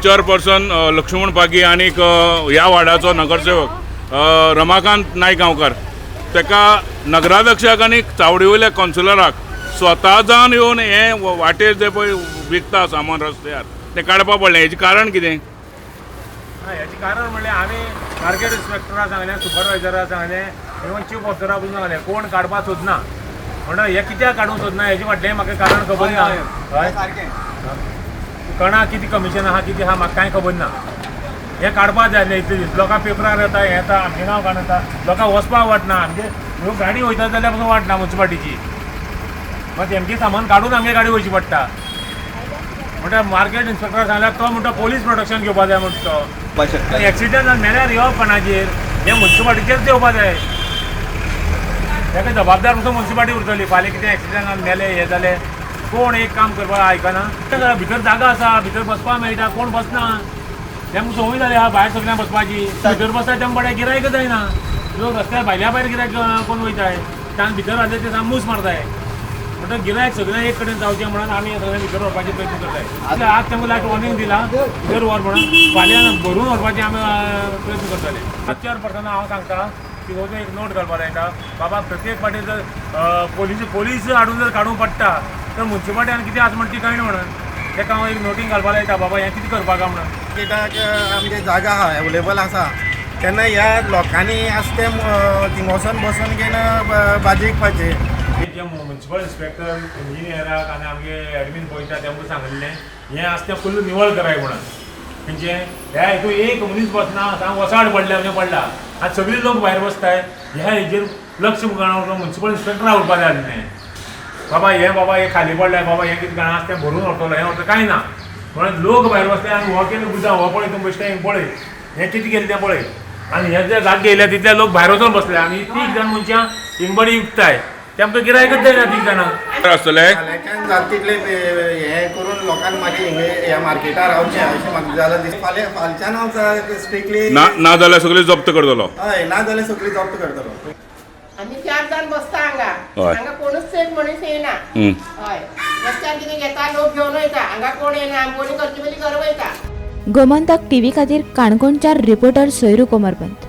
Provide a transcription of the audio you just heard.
Chairperson Laxman Pagi आनी ह्या वार्डाचो नगरसेवक रमाकांत नायक गांवकार ताका नगराध्यक्षाक आनी चावडी वयल्या कावन्सिलराक स्वता जावन येवन हे वाटेर जे पळय विकता सामान रस्त्यार तें काडपा पडलें. हेजें कारण कितें? हेचें कारण म्हणल्यार आमी मार्केट इन्स्पेक्टरा सांगलें, सुपरवायजरा सांगलें, इवन चीफ ऑफिसरा पसून सांगलें, कोण काडपाक सोदना. म्हणटा हें कित्याक काडूंक सोदना हेजें फाटलें म्हाका कारण खबर ना. हय, कोणा कितें कमिशन आहा कितें आहा म्हाका कांय खबर ना. हें काडपाक जाय आसलें इतले दीस. लोकां पेपरार येता, हें येता, आमचें नांव काडून येता, लोकांक वचपाक वाटना. आमचे ह्यो गाडी वयता जाल्यार पसून वाटना मुन्सिपालिटीची. मात तेमचें सामान काडून आमगे गाडी वयची पडटा. म्हणटा मार्केट इन्स्पेक्टर सांगल्यार तो म्हणटा पोलीस प्रोटेक्शन घेवपा जाय म्हणटा तो. एक्सिडंट जावन मेल्यार येवप कोणाचेर, हें मुन्सिपालिटीचेरच येवपा जाय. ताका जबाबदार पसून मुन्सिपालिटी उरतली. फाल्यां कितें एक्सिडंट जावन मेले हें जालें, कोण एक काम करपाक आयकना. भितर जागा आसा, भितर बसपाक मेळटा, कोण बसना. तेमकां संवय जाली आहा भायर सगळ्यांक बसपाची. भितर बसता तेमकां बरें गिरायक जायना. लोक रस्त्यार भायल्या भायर गिरायक कोण वयताय, तांकां भितर आसले ते सामके मूस मारताय. म्हणटकच गिरायक सगळ्यांक एक कडेन जावचें म्हणून आमी सगळ्यांक भितर व्हरपाचे प्रयत्न करताय. आज तांकां लायट वॉर्निंग दिला भितर व्हर म्हणून, फाल्यां भरून व्हरपाचे आमी प्रयत्न करतले. चेअरपर्सना हांव सांगता की हो एक नोट घालपाक लायता, बाबा प्रत्येक फावटी जर पोलीस हाडून जर काडूंक पडटा तर मुन्सिपालिटी कितें आसा म्हण ती कळना म्हणून ताका हांव एक नोटींग घालपाक लायता, बाबा हें कितें करपाक काय म्हणून. मार्केटाक आमगे जागा आहा, अवेलेबल आसा, तेन्ना ह्या लोकांनी आसा तें थिंग वचोन बसून घेवन भाजी विकपाची. जे मुन्सिपल इन्स्पेक्टर इंजिनियराक आनी आमगे एडमीन पळयता तेमकां सांगिल्लें हें आसा तें फुल्ल निवळ कराय म्हणून. म्हणजे ह्या हितून एक मनीस बसना, सामको वसाड पडल्या म्हणजे पडला. आनी सगळे लोक भायर बसताय. ह्या हेजेर लक्ष मुन्सिपल इन्स्पेक्टरा उरपा जाय आसलें. बाबा हें बाबा हें खाली पडलें, बाबा हें कितें जाणा आसा तें भरून व्हरतलो, हें व्हरतलो, कांय ना. म्हणून लोक भायर बसले आनी हो केलें गुदांव, हो पळय तूं बेश्टें पळय हें कितें केलें तें पळय. आनी हे जे जागे येयल्या तितले लोक भायर वचून बसले आनी तीग जाण मनशां हिंगबडी विकताय, तेमकां गिरायकच जायना तीग जाणां. आसतले फाल्यांच्यान जाता तितलें हें करून लोकांक मागीर हिंगा ह्या मार्केटार रावचें अशें म्हाका जालां दिसता. फाल्यां फालच्यान हांव स्ट्रिक्टली ना ना जाल्यार सगळें जप्त करतलो. हय, ना जाल्यार सगळी जप्त करतलो. आमी चार जाण बसता हांगा. हय. हांगा कोणूच एक मनीस येयना. हय, रस्त्यार कितें घेता लोक घेवन वयता, हांगा कोण येयना. आमी कोणी करचे पयलीं घर वयता. गोमंतक टीव्ही खातीर काणकोणच्या रिपोर्टर सोयरू कोमरपंत.